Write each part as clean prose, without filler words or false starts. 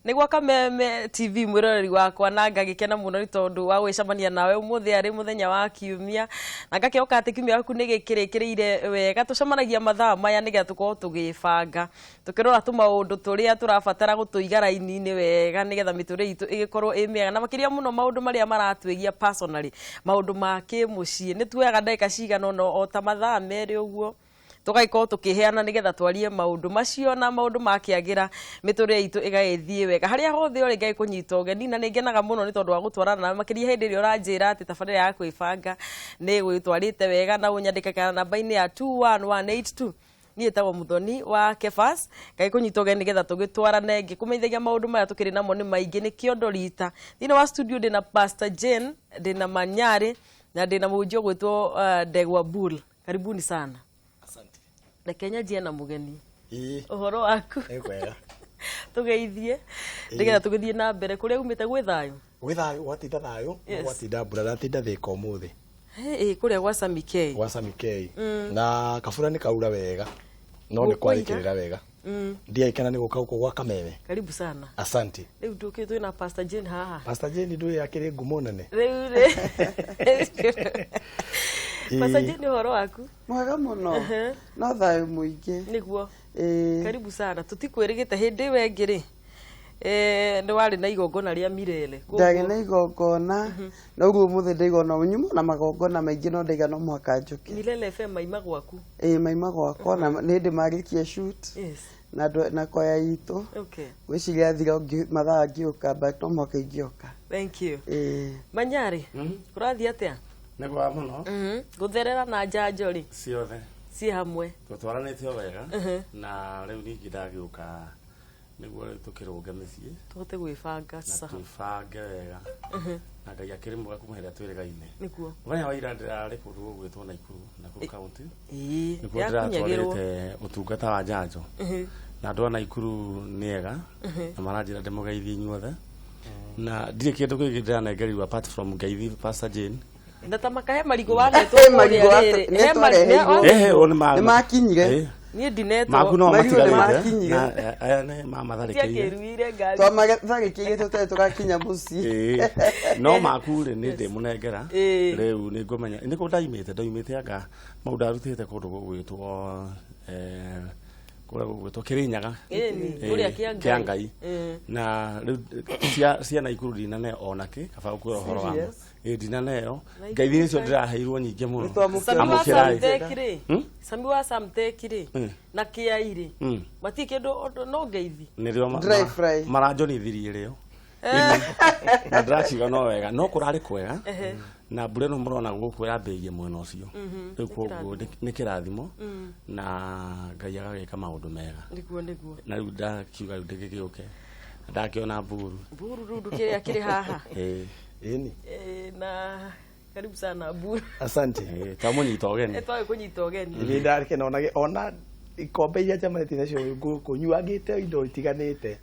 Nĩ gwa Kameme TV, mwĩroreri wakwa, na ngagĩkena mũno nĩ tondũ wa gwĩcemania nawe ũmũthĩ arĩ mũthenya wa kiumia, na ngakĩhoka atĩ kiumia gĩaku nĩ gĩkĩrĩkĩrĩire wega. Tũcemanagia mathaa maya nĩgetha tũkorwo tũgĩbanga, tũkĩrora tũmaũndũ tũrĩa tũrabatara gũtũiga raini-inĩ wega nĩgetha mĩtũrĩre itũ ĩgĩkorwo ĩ mĩega, na makĩria mũno maũndũ marĩa maratwĩgia personally, maũndũ ma kĩmũciĩ. Nĩ tuoyaga ndagĩka cigana ũna, o ta mathaa 2 ũguo, tũgagĩkorwo tũkĩheana nĩgetha twarie maũndũ macio na maũndũ makĩagĩra, mĩtũrĩre itũ ĩgagĩthiĩ wega. Harĩa hothe ũrĩ, ngagĩkũnyita ũgeni, na nĩ ngenaga mũno nĩ tondũ wa gũtwarana nawe, makĩria hĩndĩ ĩrĩa ũranjĩra atĩ tabarĩra ya kwĩbanga nĩ ĩgwĩtwarĩte wega, na ũnyandĩkaga namba-inĩ ya 21182. Niĩ ĩtagwo Muthoni wa Kefas, ngagĩkũnyita ũgeni nĩgetha tũgĩtwarane ngĩkũmenyithagia maũndũ maya tũkĩrĩ namo nĩ maingĩ. Nĩ kĩondo rita thĩinĩ wa studio ndĩna Pastor Jane, ndĩna Manyarĩ, na ndĩna mũhunjia ũgwĩtwo Ndegwa Bull. Karibuni sana. Asante. Reke nyanjie na mũgeni. Ĩĩ. Ũhoro waku? Nĩ kwega. Tũgeithie nĩgetha tũgĩthiĩ na mbere. Kũrĩa umĩte gwĩ thayũ? Gwĩ thayũ, gwatinda thayũ, gwatinda mbura, ndatinda Thĩka ũmũthĩ. Ĩ kũrĩa gwa Sami K? Gwa Sami K. Na kabura nĩ kaura wega. No nĩ Gũkũ kwarĩkĩrĩra wega. Ndiaikana nĩ gũka gũkũ gwa Kameme. Karibu sana. Asante. Rĩu tũkĩ twĩna Pastor Jane haha. Pastor Jane ndũĩ akĩrĩ ngumo nene. Rĩu rĩ, Pastor Jane, ũhoro waku? Mwega mũno, no thayũ mũingĩ. Nĩguo. Ĩĩ. Karibu sana. Tũtikwĩrĩgĩte hĩndĩ ĩyo ĩngĩ rĩ, nĩ warĩ na igongona rĩa Mirele. Ndarĩ na igongona, na ũguo ũmũthĩ ndaigua no nyuma na magongona maingĩ, no ndaiga no mũhaka njũke. Milele FM maima gwaku? Ĩĩ, maima gwakwa, na nĩ hĩndĩ marĩkia shoot na andũ na kwaya itũ. Gwĩciria thira mathaa ngĩũka, but no mũhaka ingĩoka. Thank you. Ĩĩ. Manyarĩ, kũrathiĩ atĩa? Nĩ kwa mũno. Gũtherera na njanjo rĩ? Ciothe. Ciĩ hamwe. Tũtwaranĩte o wega, na rĩu ningĩ ndagĩũka nĩguo rĩu tũkĩrũnge mĩciĩ. Tũhote gwĩbanga. Na twĩbange wega, na Ngai akĩrĩ mwega kuma hĩrĩa twĩrĩgaine. Mũthenya wa ira ndĩrarĩ kũndũ gũgwĩtwo Naikuru, Nakuru County. Nĩkuo Yakunyagĩrwo. ndĩratwarĩte ũtungata wa njanjo, na andũ a Naikuru nĩ ega na maranjĩra ndĩmũgeithie inyuothe, na ndirĩ kĩndũ kĩngĩ ndĩranengerirwo apart from ngeithi Pastor Jane. Na ta makahe marigũ wanetwo He kũrĩa marigũ rĩrĩ. nĩ He twareheirwo. Ehe, o nĩ Nĩ makinyire. Niĩ ndinetwo. Maku no Marigũ nĩ matigarĩte makinyire. na aya nĩ mamatharĩkĩire. Tiakĩruire ngari. Twamatharĩkĩire tũtarĩ tũgakinya mũciĩ. Ĩĩ. No maku rĩ, nĩ ndĩmũnengera. Rĩu nĩ ngũmenya nĩ kũ ndaimĩte, ndaimĩte anga mau ndarutĩte kũndũ gũgwĩtwo kũrĩa gũgwĩtwo Kĩrĩnyaga. Ĩni, Ĩĩ, kũrĩa Kĩangai. Kĩangai. Na rĩu cia Naikuru ndinaneo ona kĩ, kaba gũkwĩra ũhoro wa ma. Serious? Ĩĩ, ndinaneo. Naikuru Ngeithi nĩcio kaĩ. ndĩraheirwo nyingĩ mũno. Nĩ twamũkĩra. Sami wa Amũkĩrai. Samtek rĩ, Sami wa Samtek rĩ, na Kĩai rĩ, matirĩ kĩndũ no ngeithi. Nĩrĩo Dry fry. maranjonithirie rĩo na ndĩrakiuga no wega, no kũrarĩ kwega, na mbura ĩno mũrona gũkũ yambĩrĩirie mwena ũcio. Rĩu koguo nĩ kĩrathimo na Ngai agagĩka maũndũ mega. Nĩguo. Na rĩu ndakiuga rĩu ndĩgĩgĩũke, ndakĩona mburu. Mburu rĩu kĩrĩa kĩrĩ haha. Ĩĩ. Ĩni. Ĩĩ, na karibu sana, Mburu. Asante. Ĩĩ, twamũnyita ũgeni. Twagĩ kũnyita ũgeni. Nĩ ndakena ona ikombe iria njemanĩtie nacio gũkũ nyuangĩte indo itiganĩte.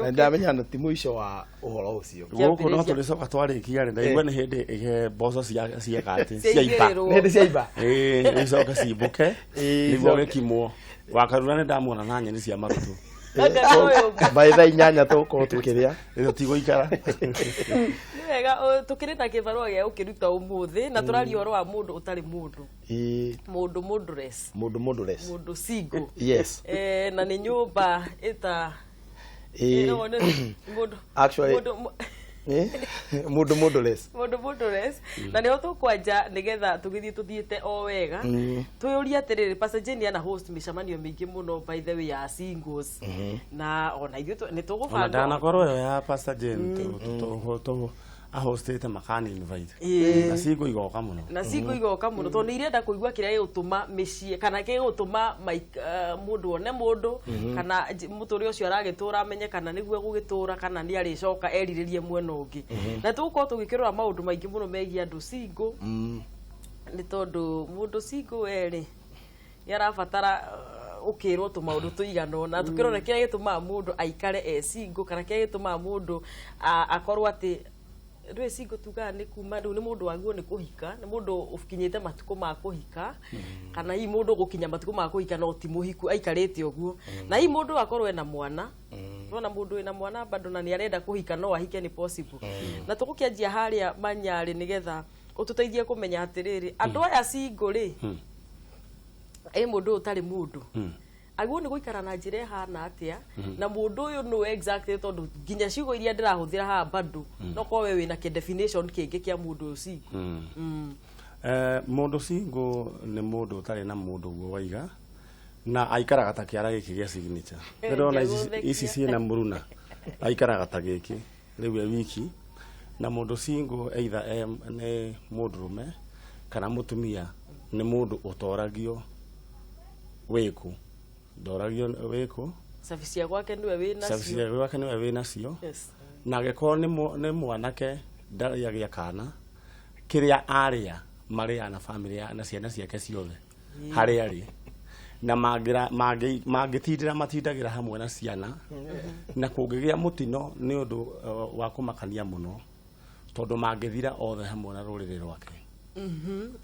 Na ndamenya na ti mũico wa ũhoro ũcio. Gũkũ no tũrĩcoka twarĩkia rĩ, ndaigua nĩ hĩndĩ ĩhe mboco cieka atĩ ciaimba. Ciaigĩrĩrwo. Nĩ hĩndĩ ciaimba. Ĩĩ, icoke cimbũke nĩguo icoke. gĩkimwo. Wakarura nĩ ndamuona na nyeni cia marũtũ. Anga ũyũ. By thaa 8 tũgũkorwo tũkĩrĩa. Ĩyo tigũikara. Nĩ wega, tũkĩrĩ na kĩbarũa gĩa gũkĩruta ũmũthĩ, na tũraria ũhoro wa mũndũ ũtarĩ mũndũ. Mũndũ mũndũres. Mũndũ mũndũres. Mũndũ single. Yes. Na nĩ nyũmba ĩta no, mũndũ Actually, mũndũ mũndũres. Mũndũ mũndũres, na nĩho tũkwanja nĩgetha tũgĩthiĩ tũthiĩte o wega. Twĩyũrie atĩrĩrĩ, Pastor Jane ana host mĩcemanio mĩingĩ mũno, by the way, ya singles, na ona ithuĩ nĩ Ona tũgũbanga. ndanakorwo ĩyo ya Pastor Jane ahostĩte makani invite. Na cingo igoka mũno. Na cingo igoka mũno tondũ nĩ irenda kũigua kĩrĩa gĩgũtũma mĩciĩ kana gĩgũtũma mũndũ one mũndũ, kana mũtũrĩre ũcio aragĩtũra amenye kana nĩguo egũgĩtũra kana nĩ arĩcoka erirĩrie mwena ũngĩ. Na tũgũkorwo tũgĩkĩrora maũndũ maingĩ mũno megiĩ andũ single, nĩ tondũ mũndũ single werĩ nĩ arabatara ũkĩrwo tũmaũndũ tũigana ũna, tũkĩrore kĩrĩa gĩtũmaga mũndũ aikare e single kana kĩrĩa gĩtũmaga mũndũ akorwo atĩ ndũĩ single. Tugaga nĩ kuma rĩu nĩ mũndũ wagĩrĩirwo nĩ kũhika, nĩ mũndũ ũkinyĩte matukũ ma kũhika, kana hihi mũndũ gũkinya matukũ ma kũhika no ti mũhiku, aikarĩte ũguo, na hihi mũndũ akorwo ena mwana. Nona mundu wina mwana bado na ni arenda kuhika no ahike ni possible. Na tugukianjia haria Manyari nigetha ututeithie kumenya atiriri andu aya single ri mundu utari mundu agwo ni guikara na njira ihana atia na mundu uyu no exactly tondu nginya ciugo iria ndirahuthira haha bado no korwo we wina ki definition kingi kia mundu single. Mundu single ni mundu utari na mundu guo waiga na aikaraga ta kiara giki gia signature. Ndĩrona ici ciĩna mũruna aikaraga ta giki rĩu e wiki. Na mundu single either nĩ mũndũrũme kana mũtumia nĩ mũndũ ũtoragio wĩkũ ndoragio wĩkũ service ya gwake niwe wĩna service ya gwake niwe wĩna cio. Yes. Na angĩkorwo nĩ mwanake ndarĩ agĩa kana kĩrĩa arĩa marĩa na family na ciana ciake ciothe harĩa arĩ na mangĩtindĩra matindagĩra hamwe na ciana na kũngĩgĩa mũtino nĩ ũndũ wa kũmakania mũno tondũ mangĩthira othe hamwe na rũrĩrĩ rwake.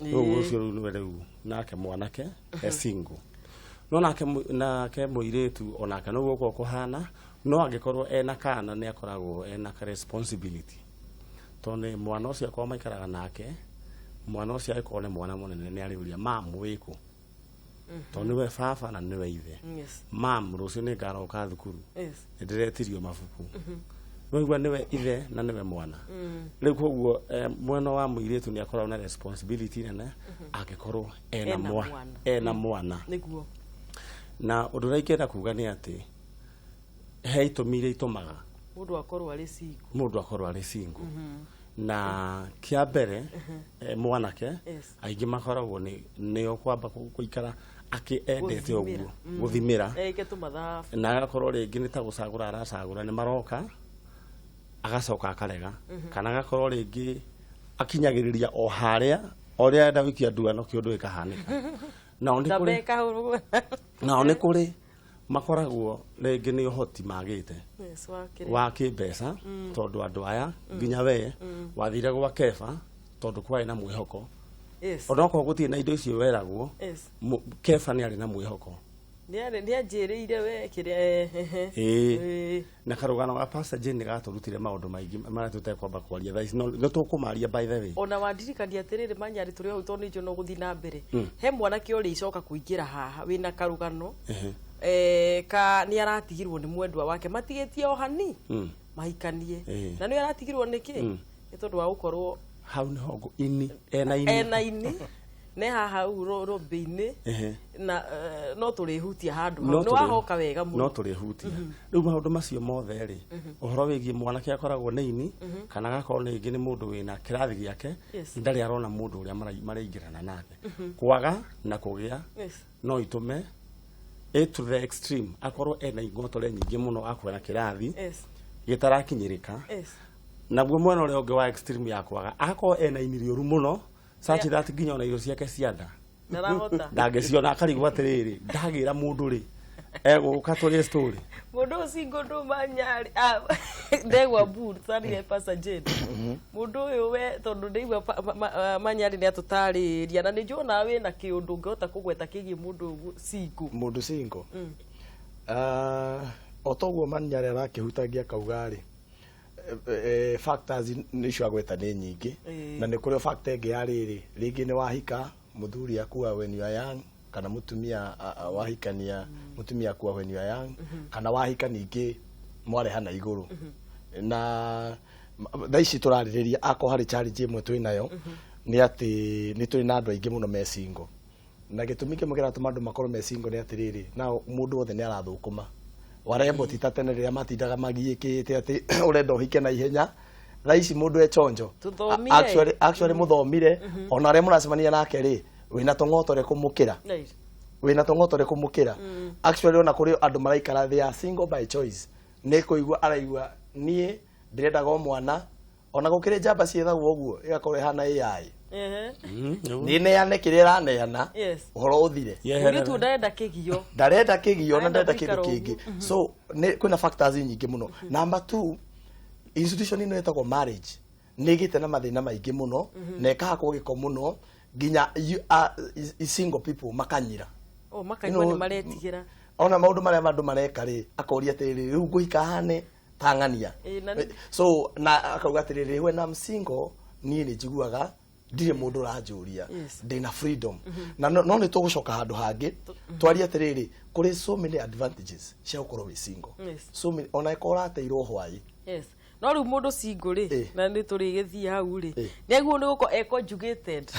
Rĩu ũcio rĩu nĩwe rĩu nake mwanake e single no nake mũirĩtu onake noguo gũkorwo kũhana no angĩkorwo ena kana nĩ akoragwo ena responsibility tondũ mwana ũcio akorwo maikaraga nake mwana ũcio angĩkorwo nĩ mwana mũnene nĩ arĩũria mamu wĩkũ tondũ nĩwe baba na nĩwe ithe. Mam rũciũ nĩ ngaroka thukuru nĩ ndĩretirio mabuku waigua nĩwe ithe na nĩwe mwana. Rĩu koguo mwena wa mũirĩtu nĩ akoragwo na responsibility nene angĩkorwo ena mwana nĩguo. Na ũndũ ũrĩa ingĩenda kuga nĩ atĩ he itũmi iria itũmaga mũndũ akorwo arĩ single mũndũ akorwo arĩ single. Na kĩa mbere mwanake aingĩ makoragwo nĩo kwamba gũikara akĩendete ũguo gũthimĩra na agakorwo rĩngĩ nĩ ta gũcagũra aracagũra nĩ maroka agacoka akarega kana agakorwo rĩngĩ akinyagĩrĩria o harĩa o rĩa enda gũikia nduano kĩũndũ gĩkahanĩka. Nao nĩ kũrĩ makoragwo rĩngĩ nĩ ũhoti magĩte wa kĩmbeca tondũ andũ aya nginya we wathire gwa Kefa tondũ kwarĩ na mwĩhoko. Onokorwo gũtirĩ na indo icio weragwo Kefa nĩ arĩ na mwĩhoko nĩ anjĩrĩire we kĩrĩa. Na karũgano ga Pastor Jane nĩ gatũrutire maũndũ maingĩ marĩa tũtekwamba kwaria thaa ici no tũkũmaria by the way. Ona wandirikania atĩrĩrĩ Manyarĩ tũrĩ hau tondũ nĩ njũĩ no gũthiĩ na mbere he mwanake ũrĩa icoka kũingĩra haha wĩna karũgano ka nĩ aratigirwo nĩ mwendwa wake matigĩtie o hani mahikanie na nĩ aratigirwo nĩkĩ nĩ tondũ wa gũkorwo hau nĩho ini ena ini ena ini ne haha hau rũmbĩ-inĩ na no tũrĩhutia handũ hau nĩ wahoka wega mũno no tũrĩhutia. Rĩu maũndũ macio mothe rĩ ũhoro wĩgiĩ mwanake akoragwo nĩ ini kana agakorwo rĩngĩ nĩ mũndũ wĩna kĩrathi gĩake ndarĩ arona mũndũ ũrĩa maraingĩrana nake kwaga na kũgĩa no itũme to the extreme akorwo ena ingotore nyingĩ mũno akwena kĩrathi gĩtarakinyĩrĩka. Naguo mwena ũrĩa ũngĩ wa extreme ya kwaga akorwo ena ini rĩũru mũno such that nginya ona irio ciake cia nda ndangĩciona akarigwo atĩrĩrĩ ndagĩra mũndũ rĩ egũka tũrĩe story mũndũ ũyũ single ndũ Manyarĩ ndegwa sorry Pastor Jane mũndũ ũyũ we tondũ ndĩigua Manyarĩ nĩ atũtarĩria na nĩ njũĩ onawe wĩna kĩũndũ ũngĩhota kũgweta kĩgiĩ mũndũ ũyũ single mũndũ single o toguo Manyarĩ arakĩhutagia akauga rĩ factors nĩ icio agweta nĩ nyingĩ na nĩ kũrĩ factor ĩngĩ ya rĩrĩ rĩngĩ nĩ wahika mũthuri akua when you are young kana mũtumia wahikania mũtumia akua when you are young kana wahika ningĩ mwarehana igũrũ na thaa ici tũrarĩrĩria akorwo harĩ challenge ĩmwe twĩ nayo nĩ atĩ nĩ tũrĩ na andũ aingĩ mũno me single na gĩtũmi kĩmwe kĩratũma andũ makorwo me single nĩ atĩrĩrĩ nao mũndũ wothe nĩ arathũkũma warembo ti ta tene rĩrĩa matindaga magiĩkĩte atĩ ũrenda ũhike na ihenya thaa ici mũndũ e chonjo actually mũthomire ona arĩa mũracemania nake rĩ wĩna tũng'otore kũmũkĩra wĩna tũng'otore kũmũkĩra actually ona kũrĩ andũ maraikara they are single by choice nĩ kũigua araigua niĩ ndĩrendaga o mwana ona gũkĩrĩ njamba ciĩthagwo ũguo ĩgakorwo ĩhana AI nĩ neane kĩrĩa ĩraneana ũhoro ũthire mũirĩtu ndarenda kĩgio ndarenda kĩgio na ndarenda kĩndũ kĩngĩ so kwĩna factors nyingĩ mũno. Number 2 institution ĩno ĩtagwo marriage nĩ ĩgĩte na mathĩna maingĩ mũno na ĩkahakwo gĩko mũno nginya single people makanyira makaigua nĩ maretigĩra Ona maũndũ marĩa andũ mareka rĩ, akoria atĩrĩrĩ, rĩu ngũhika hane ta ng'ania. So na akauga atĩrĩrĩ, when I'm single niĩ nĩ njiguaga ndirĩ mũndũ ũranjũria, ndĩna freedom. Na no nĩ tũgũcoka handũ hangĩ twarie atĩrĩrĩ, kũrĩ so many advantages cia gũkorwo wĩ single. So many, ona ĩkorwo ũrateirwo hwaĩ. Yes. No rĩu mũndũ single rĩ, na nĩ tũrĩgĩthiĩ hau rĩ, nĩ aguo nĩ gũkorwo e conjugated.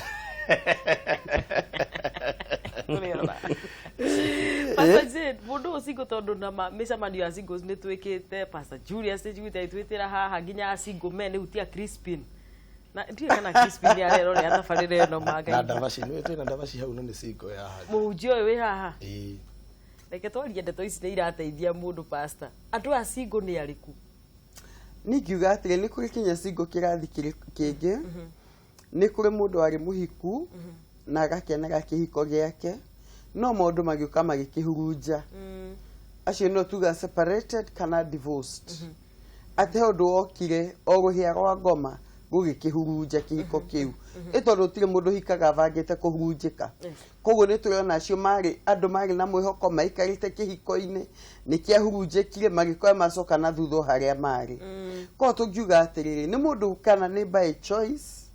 Pastor Jane, mũndũ ũyũ single tondũ na mĩcemanio ya singles nĩ twĩkĩte, Pastor Julius nĩ njiguĩte agĩtwĩtĩra haha nginya single men rĩu tia Crispin. Na ndiũĩ kana Crispin nĩ arerorera tabarĩra ĩno ma Ngai. Na ndavaci, nĩ twĩna ndavaci hau no nĩ single ya haha. Mũhunjia ũyũ wĩ haha. Reke twarie ndeto ici nĩ irateithia mũndũ pastor. Andũ aya single nĩ arĩkũ? Niĩ ngiuga atĩrĩ, nĩ kũrĩ kinya single kĩrathi kĩngĩ. Nĩ kũrĩ mũndũ warĩ mũhiku na agakenera kĩhiko gĩake, no maũndũ magĩũka magĩkĩhurunja. Acio no tuga separated kana divorced. Atĩ he ũndũ wokire o rũhĩa rwa ngoma gũgĩkĩhurunja kĩhiko kĩu. Ĩ tondũ gũtirĩ mũndũ ũhikaga abangĩte kũhurunjĩka. Koguo nĩ tũrona acio marĩ andũ marĩ na mwĩhoko maikarĩte kĩhiko-inĩ, nĩ kĩahurunjĩkire magĩkorwo macoka na thutha o harĩa marĩ. Koguo tũngiuga atĩrĩrĩ, nĩ mũndũ kana nĩ by choice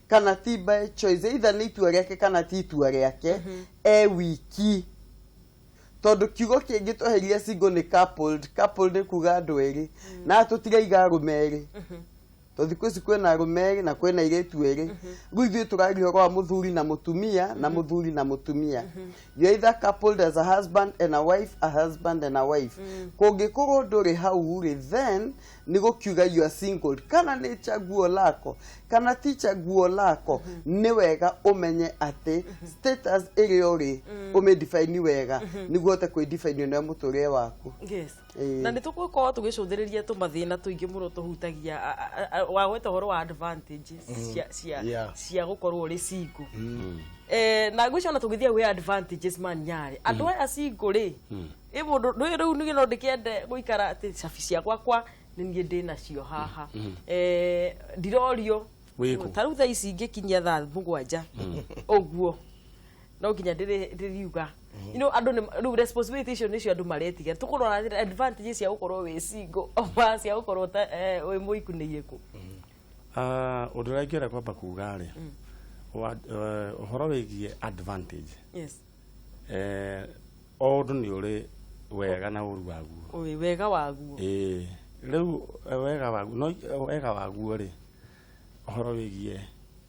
kana ti by choice, either nĩ itua rĩake kana ti itua rĩake, e wiki. Tondũ kiugo kĩngĩ tweheria single nĩ coupled. Coupled nĩ kuga andũ erĩ, na tũtiraiga arũme erĩ. Tondũ thikũ ici kwĩna arũme erĩ na kwĩna airĩtu erĩ. Rĩu ithuĩ tũraria ũhoro wa mũthuri na mũtumia na mũthuri na mũtumia. You either coupled as a husband and a wife, a husband and a wife. Kũngĩkorwo ndũrĩ hau rĩ, then nĩ gũkiuga you are single. Kana nĩ chaguo lako, kana ti chaguo lako, nĩ wega ũmenye atĩ status ĩrĩa ũrĩ, ũmĩdefine wega, nĩguo ũhote kwĩdefine na mũtũrĩre waku. Yes. Na nĩ tũgũkorwo tũgĩcũthĩrĩria tũmathĩna tũingĩ mũno tũhutagia wagweta ũhoro wa advantages cia gũkorwo ũrĩ single. Na ngwĩciria ona tũgĩthiĩ gwĩ advantages man nyarĩ. Andũ aya single rĩ, ĩ mũndũ rĩu niĩ no ndĩkĩende gũikara atĩ cabi ciakwa kwa nĩ niĩ ndĩnacio haha. Ndirorio ta rĩu thaa ici ingĩkinyia thaa 7 ũguo no nginya ndĩriuga. You know, andũ rĩu responsibility icio nĩcio andũ maretiga. Tũkũrora advantages cia gũkorwo wĩ single ona cia gũkorwo wĩ mũhiku nĩ irĩkũ? Ũndũ ũrĩa ingĩenda kwamba kuga rĩ, ũhoro wĩgiĩ advantage. Yes. O ũndũ nĩ ũrĩ wega na ũru waguo. Oi, wega waguo. Rĩu wega waguo, no wega waguo rĩ, ũhoro wĩgiĩ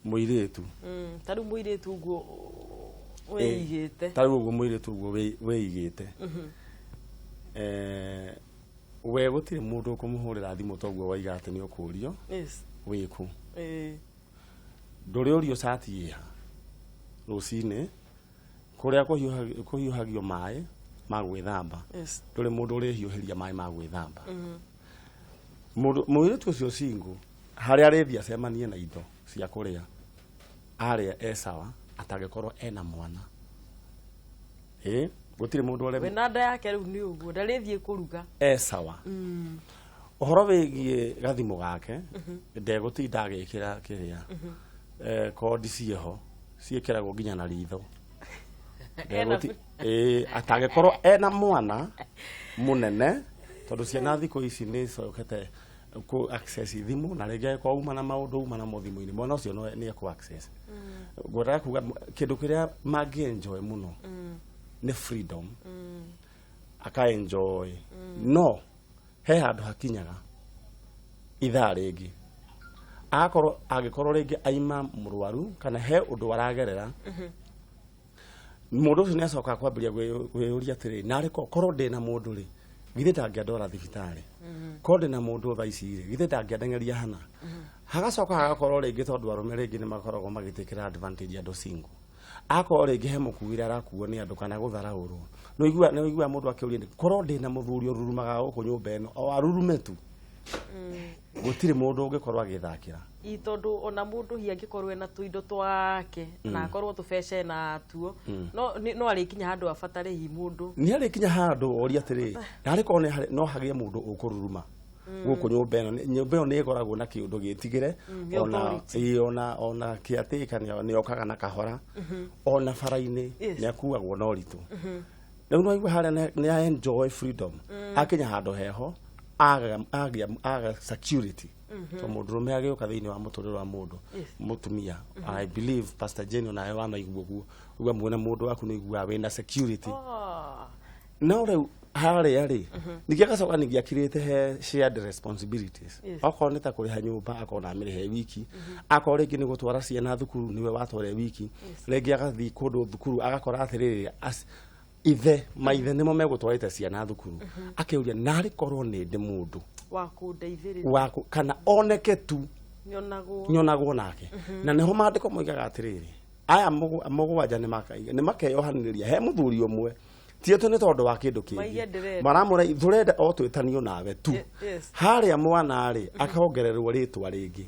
mũirĩtu. Ta rĩu mũirĩtu ũguo wĩigĩte. Ta rĩu ũguo mũirĩtu ũguo wĩigĩte. We gũtirĩ mũndũ ũkũmũhũrĩra thimũ toguo waiga atĩ nĩ ũkũrio. Yes. Wĩkũ. Ndũrĩ ũrio cati ĩha rũcinĩ kũrĩa kũhiũhagio maĩ ma gwĩthamba. Yes. Ndũrĩ mũndũ ũrĩhiũhĩria maĩ ma gwĩthamba. Mũirĩtu ũcio single harĩa arĩthiĩ acemanie na indo cia kũrĩa, arĩa e sawa atangĩkorwo ena mwana. Gũtirĩ mũndũ ũrĩa wĩna nda yake rĩu nĩ ũguo ndarĩthiĩ kũruga. E sawa. Ũhoro wĩgiĩ gathimũ gake, ndegũtinda agĩkĩra kĩrĩa. Kondi ciĩho ciĩkĩragwo nginya na ritho. Atangĩkorwo ena mwana mũnene, tondũ ciana thikũ ici nĩ icokete kũ access thimũ na rĩngĩ angĩkorwo uma na maũndũ uma namo thimũ-inĩ, mwana ũcio nĩ ekũ access. Ngwendaga kuga kĩndũ kĩrĩa mangĩ enjoy mũno nĩ freedom. Aka enjoy. No he handũ hakinyaga ithaa rĩngĩ agakorwo angĩkorwo rĩngĩ aima mũrwaru kana he ũndũ aragerera, mũndũ ũcio nĩ acokaga kwambĩrĩria kwĩyũria atĩrĩ, narĩ korwo ndĩna mũndũ rĩ, githĩ ndangĩandwara thibitarĩ? Korwo ndĩna mũndũ thaa ici rĩ, githĩ ndangĩandengeria hana? Hagacoka hagakorwo rĩngĩ tondũ arũme rĩngĩ nĩ makoragwo magĩtĩkĩra advantage andũ single. Akorwo rĩngĩ he mũkuire arakuo nĩ andũ kana gũtharaũrwo. Nĩ ũiguaga mũndũ akĩũria, korwo ndĩna mũthuri ũrurumaga gũkũ nyũmba ĩno, o arurume tu. Gũtirĩ mũndũ ũngĩkorwo agĩthakĩra. I tondũ ona mũndũ hihi angĩkorwo ena tũindo twake na akorwo tũbeca ena tuo, no arĩkinya handũ abatare hihi mũndũ. Nĩ arĩkinya handũ oria atĩrĩ, narĩ korwo no hagĩe mũndũ ũkũruruma gũkũ nyũmba ĩno, nyũmba ĩno nĩ ĩkoragwo na kĩũndũ gĩtigĩre, ona kĩatĩka nĩ okaga na kahora, ona bara-inĩ nĩ akuagwo na ũritũ. Rĩu no igua harĩa nĩ a enjoy freedom, akinya handũ heho aga aga aga security, to mũndũrũme agĩũka thĩinĩ wa mũtũrĩre wa mũndũ mũtumia. I believe Pastor Jane onawe wanaigua ũguo, uga muona mũndũ waku nĩ iguaga wĩna security. No rĩu harĩa rĩ, ningĩ agacoka ningĩ akirĩte he shared responsibilities. Okorwo nĩ ta kũrĩha nyũmba, akorwo na amĩrĩhe wiki, akorwo rĩngĩ nĩ gũtwara ciana thukuru, nĩwe watwara wiki. Rĩngĩ agathiĩ kũndũ thukuru, agakora atĩrĩrĩ, ithe maithe nĩmo megũtwarĩte ciana thukuru, akeuria narĩ korwo nĩ ndĩ mũndũ wa kũndeithĩrĩria waku kana oneke tu nyonagwo. Nyonagwo nake. Na nĩho maandĩko moigaga atĩrĩrĩ, aya mũgwanja nĩ makeyohanĩrĩria he mũthuri ũmwe, ti atĩ nĩ tondũ wa kĩndũ Maige kĩngĩ. ndĩrenda. Maramũra tũrenda o twĩtanio nawe tu. Harĩa mwana rĩ akongererwo rĩtwa rĩngĩ,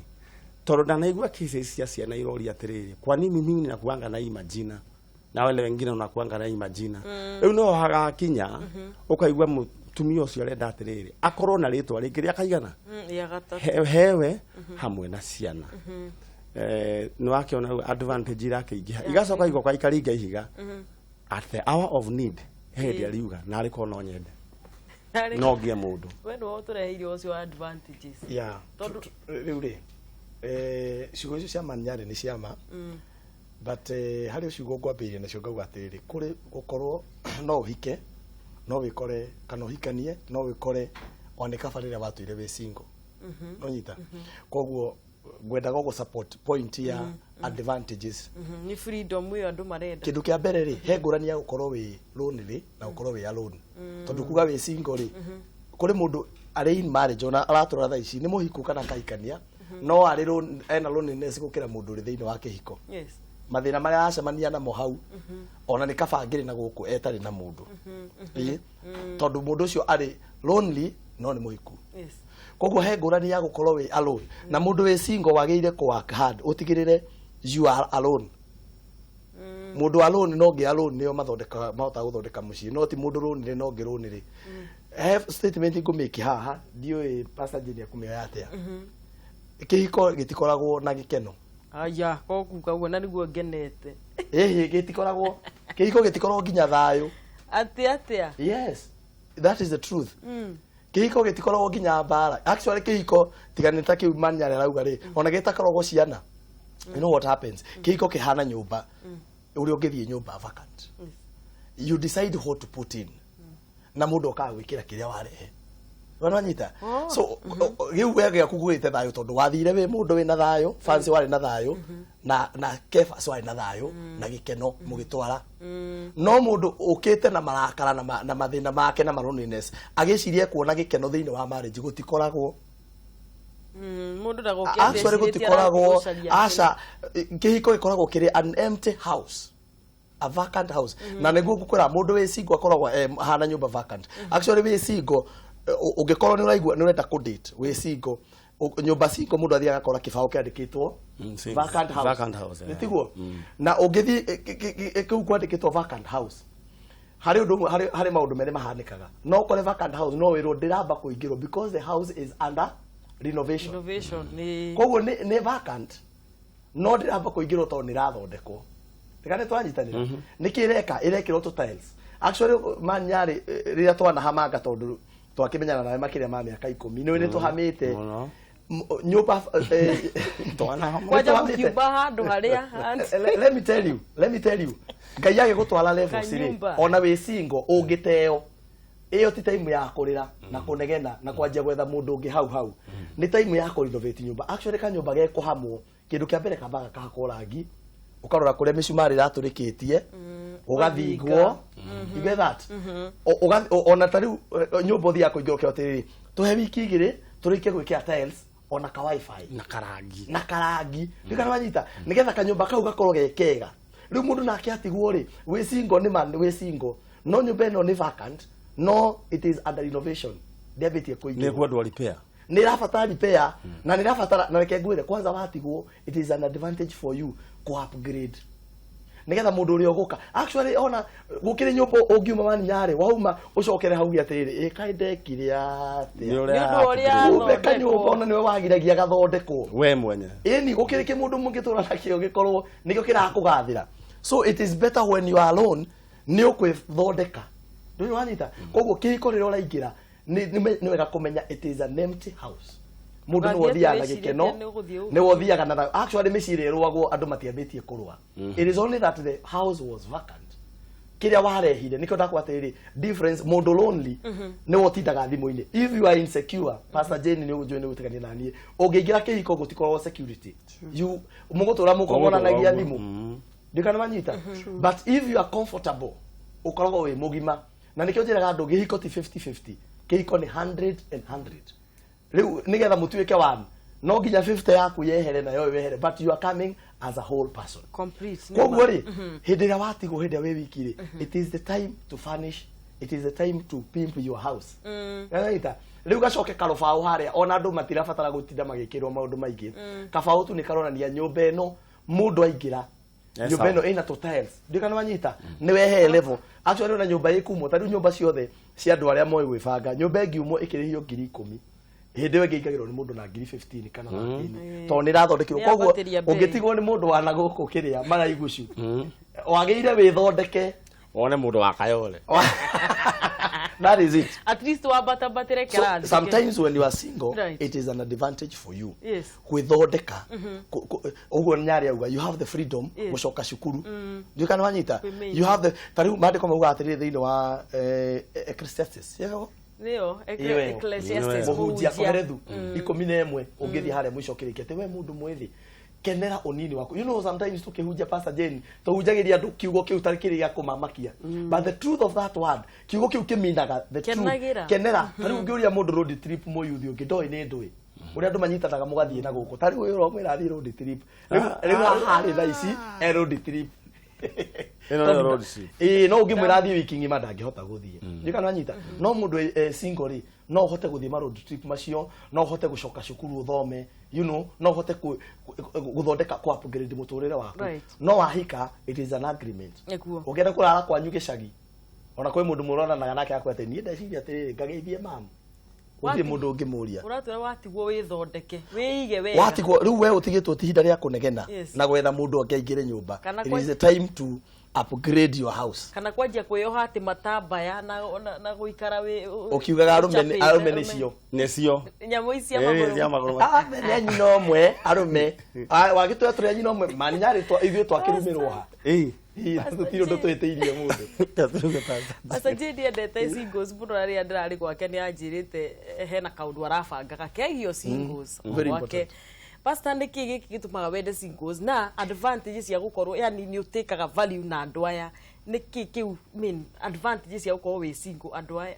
tondũ ndanaigua cases cia ciana iroria atĩrĩrĩ, kwa nini mimi ninakuanga na hii majina na wale wengine unakuanga na hii majina? Rĩu no hagakinya ũkaigua mũtumia ũcio arenda atĩrĩrĩ, akorwo na rĩtwa rĩngĩ rĩa kaigana Ya gatatũ. Hewe hamwe na ciana. Nĩ wakĩona rĩu advantage irakĩingĩha, igacoka igoka ikaringa ihiga at the hour of need, he hĩndĩ ariuga narĩ korwo no nyende no ngĩe mũndũ. We nĩwe ũtũreheire ũcio wa advantages. Ya. Rĩu rĩ, ciugo icio cia manyarĩ nĩ ciama, but harĩ ciugo ngwambĩrĩria nacio ngauga atĩrĩrĩ, kũrĩ gũkorwo no ũhike, no wĩkore kana ũhikanie, no wĩkore ona nĩ kaba rĩrĩa watũire wĩ single. No nyita koguo ngwendaga gũ support point ya advantages. Nĩ freedom ĩyo andũ marenda. Kĩndũ kĩa mbere rĩ, he ngũrani ya gũkorwo wĩ lonely na gũkorwo wĩ alone, tondũ kuga wĩ single rĩ, kũrĩ mũndũ arĩ in marriage, ona aratũra thaa ici nĩ mũhiku kana akahikania, no arĩ ena loneliness gũkĩra mũndũ ũrĩ thĩinĩ wa kĩhiko. Mathĩna marĩa aracemania namo hau, ona nĩ kaba angĩrĩ na gũkũ etarĩ na mũndũ. Ĩĩ, tondũ mũndũ ũcio arĩ lonely no nĩ mũhiku. Koguo he ngũrani ya gũkorwo wĩ alone na mũndũ wĩ single. Wagĩrĩire kũ work hard ũtigĩrĩre you are alone. Mũndũ alone no ngĩ alone nĩo mathondekaga, mahotaga gũthondeka mũciĩ, no ti mũndũ lonely no ngĩ lonely. He statement ngũmĩki haha, ndiũĩ Pastor Jane akũmĩoya atĩa. Kĩhiko gĩtikoragwo na gĩkeno. Aya kokuga ũguo na nĩguo ngenete. Ĩhĩ, gĩtikoragwo, kĩhiko gĩtikoragwo nginya thayũ. Atĩ atĩa? Yes, that is the truth. Kĩhiko gĩtikoragwo nginya mbara. Actually kĩhiko tiga nĩ ta kĩu manyarĩ arauga rĩ, ona gĩtakoragwo ciana. You know what happens, kĩhiko kĩhana nyũmba ũrĩa ũngĩthiĩ nyũmba vacant, you decide what to put in, na mũndũ okaga gwĩkĩra kĩrĩa warehe. Wanyita? So rĩu we gĩaku gũgĩte thayũ, tondũ wathire wĩ mũndũ wĩna thayũ, fancy warĩ na thayũ na Kefas warĩ na thayũ na gĩkeno mũgĩtwara. No mũndũ ũkĩte na marakara na mathĩna make na loneliness, agĩciria kuona gĩkeno thĩinĩ wa marriage, gũtikoragwo. Mũndũ ndagoke. Actually gũtikoragwo, aca. Kĩhiko gĩkoragwo kĩrĩ an empty house, a vacant house. Na nĩguo ngũkwĩra mũndũ wĩ single akoragwo hana nyũmba vacant. Actually wĩ single, ũngĩkorwo nĩ ũraigua nĩ ũrenda kũ date wĩ single, nyũmba single mũndũ athiaga akora kĩbaũ kĩandĩkĩtwo Single. vacant house. Vacant house, Nĩ yeah. tiguo? Na ũngĩthiĩ kĩu kwandĩkĩtwo vacant house, harĩ ũndũ ũmwe, harĩ maũndũ merĩ mahanĩkaga. No ũkore vacant house no wĩrwo ndĩramba kũingĩrwo because the house is under renovation. Innovation nĩ Koguo nĩ vacant no ndĩramba kũingĩrwo tondũ nĩ ĩrathondekwo. Reka nĩ twanyitanĩra nĩkĩ ĩreka, ĩrekĩrwo tũ tiles. Actually manyarĩ, rĩrĩa twanahamanga, tondũ twakĩmenyana nawe makĩria ma mĩaka 10, nĩ tũhamĩte. Mũno. Nyũmba Twanahama. Kwanja nĩtũhamĩte. mũkiumba handũ harĩa Let me tell you, let me tell you, Ngai agĩgũtwara levels rĩ, Kanyumba. ona wĩ single ũngĩteo, ĩyo ti time ya kũrĩra na kũnegena na kwanjia gwetha mũndũ ũngĩ hau hau. Nĩ time ya kũrenovate nyũmba. Actually kanyũmba gekũhamwo, kĩndũ kĩa mbere kambaga kahakwo rangi, ũkarora kũrĩa mĩcumarĩ ĩratũrĩkĩtie, ũgathingwo. You get that? Ona ta rĩu nyũmba ũthiaga kũingĩra ũkĩrwo atĩrĩrĩ, tũhe wiki 2 tũrĩkie gwĩkĩra tiles ona ka wifi na karangi. Na karangi nĩ wanyita, nĩgetha kanyũmba kau gakorwo ge kega. Rĩu mũndũ nake atigwo rĩ, wĩ single, nĩ ma wĩ single, no nyũmba ĩno nĩ vacant, no it is under renovation, ndĩambĩtie nĩ kũingĩrwo. kwendwo repair. Nĩ ĩrabatara repair na nĩ ĩrabatara, na reke ngwĩre, kwanza watigwo, it is an advantage for you ku upgrade nĩgetha mũndũ ũrĩa ũgũka. Actually ona gũkĩrĩ nyũmba ũngiuma waninyarĩ, wauma ũcokere hau atĩrĩrĩ, ĩ kaĩ ndekire nĩ atĩa? ũrĩa Nĩ ũndũ ũrĩa kumbe athondekwo. Kanyũmba ona nĩwe wagiragia gathondekwo. We mwenye. Ĩni gũkĩrĩ kĩmũndũ mũngĩtũra nakĩo gĩkorwo nĩkĩo kĩrakũgathĩra. So it is better when you are alone, nĩ ũkwĩthondeka. Ndũĩ wanyita? Koguo kĩhiko rĩrĩa ũraingĩra nĩ wega kũmenya it is an empty house. Mũndũ nĩwe Ũgathiĩ ũthiaga na wĩcirĩtie gĩkeno, nĩ ũgũthiĩ ũguo. nĩwe ũthiaga na thayũ. Actually mĩciĩ ĩrĩa ĩrũagwo andũ matiambĩtie kũrũa. It is only that the house was vacant. Kĩrĩa warehire nĩkĩo ndakwa atĩrĩrĩ, difference mũndũ lonely nĩwe ũtindaga thimũ-inĩ. If you are insecure, Pastor Jane, nĩ ũnjũĩ nĩ gũtigania na niĩ, ũngĩingĩra kĩhiko gũtikoragwo security. You mũgũtũra mũkũgũranagia thimũ. Ndikana manyita. But if you are comfortable, ũkoragwo wĩ mũgima. Na nĩkĩo njĩraga andũ kĩhiko ti 50-50, kĩhiko nĩ 100 and 100. Rĩu nĩgetha mũtuĩke one, no nginya 50 yaku yehere nayo wehere, but you are coming as a whole person. Complete. Koguo rĩ, hĩndĩ ĩrĩa watigwo, hĩndĩ ĩrĩa wĩ wiki rĩ, it is the time to furnish, it is the time to pimp your house. Nĩwanyita? Rĩu gacoke karũbaũ harĩa ona andũ matirabatara gũtinda magĩkĩrwo maũndũ maingĩ. Kabaũ tu nĩ karonania nyũmba ĩno mũndũ aingĩra, Yes, nyũmba sir. ĩno ĩna tũ tiles. Ndikana wanyita? Nĩ wehe level. Actually ona nyũmba ĩkumwo, ta rĩu nyũmba ciothe cia andũ arĩa moĩ gwĩbanga, nyũmba ĩngiumwo ĩkĩrĩhio 10,000, hĩndĩ ĩyo ĩngĩ ĩingagĩrwo nĩ mũndũ na 15,000 kana 13, tondũ nĩ ĩrathondekirwo. Nĩ Koguo yambatĩria bei. ũngĩtigwo nĩ mũndũ wana gũkũ kĩrĩa maraigucu, wagĩrĩire wĩthondeke Wone mũndũ wa Kayole. That is it. At least wambatambatĩre So kĩrathi. sometimes when you are single, it is an advantage for you gwĩthondeka. Ũguo nyarĩ auga, you have the freedom gũcoka cukuru. Ndiũĩ kana wanyita? Kwĩmenya. You have the, ta rĩu maandĩko maugaga atĩrĩrĩ thĩinĩ wa Ecclesiastes. Yego? Nĩyo Ĩyo ĩyo. Ecclesiastes. Mũhunjia Mũhunjia. Koherethu 11, ũngĩthiĩ harĩa mũico kĩrĩkia atĩ we mũndũ mwĩthĩ, kenera ũnini waku. You know, sometimes tukĩhunjia, Pastor Jane, tũhunjagĩria andũ kiugo kĩu tarĩ kĩrĩ gĩa kũmamakia, but the truth of that word, kiugo kĩu kĩminaga the truth. Kenagĩra. Kenera. Ta rĩu ũngĩũria mũndũ road trip, mũyuthi ũngĩ ndoĩ nĩ ndũĩ ũrĩa andũ manyitanaga mũgathiĩ na gũkũ, ta rĩu ũyũ ũramwĩra athiĩ road trip, rĩu haha rĩ thaa ici e road trip. Ĩno nĩyo road trip. Ĩĩ, no ũngĩmwĩra athiĩ wiki ng'ima ndangĩhota gũthiĩ. Ndiũĩ kana wanyita? No mũndũ single rĩ, no ũhote gũthiĩ ma road trip macio, no ũhote gũcoka cukuru ũthome, no ũhote gũthondeka, ku upgrade mũtũrĩre waku. No wahika, it is an agreement. Nĩguo. Ũngĩenda kũrara kwanyu gĩcagi, ona kwĩ mũndũ mũronanaga nake akwĩra atĩ niĩ ndeciria atĩrĩrĩ, ngageithie mamu, gũtirĩ mũndũ ũngĩmũria. Ũratwĩra watigwo wĩthondeke, wĩige wega. Watigwo rĩu we ũtigĩtwo ti ihinda rĩa kũnegena na gwetha mũndũ angĩ aingĩre nyũmba. Kana It is the time to upgrade your house. Kana kwanjia kwĩyoha atĩ matambaya na gũikara wĩ Ũkiugaga arũme ũcapĩte, arũme nĩcio. Nĩcio. Nyamũ ici cia Ĩĩ, magũrũ. cia magũrũ. Ah, nĩ a nyina ũmwe arũme. Ah, wagĩtwĩra tũrĩ a nyina ũmwe maninyarĩ ithuĩ twakĩrumĩrwo ha? Ĩĩ. Ĩ, tũtirĩ ũndũ twĩtĩirie mũndũ. Pastor Jane endete singles mũno, na rĩrĩa ndĩrarĩ gwake nĩ anjĩrĩte hena kaũndũ arabangaga kegiĩ singles Very gwake. important. Pastor, nĩ kĩ gĩkĩ gĩtũmaga wende singles na advantages cia gũkorwo, yani nĩ ũtĩkaga value na andũ aya, nĩ kĩ kĩu mean advantages cia gũkorwo wĩ single andũ aya?